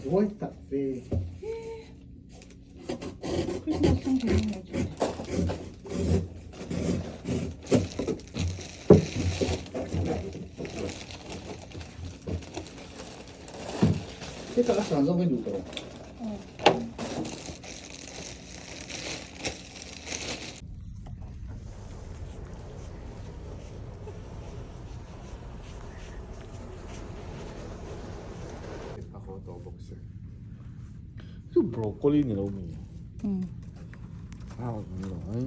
Huai tak ve. Christmas thleng thei ang lo chu. Heta a san zawk hi duh tawh. A haw tawh bawk si. Chu broccoli ni lo mi? Um. A ni lo ai.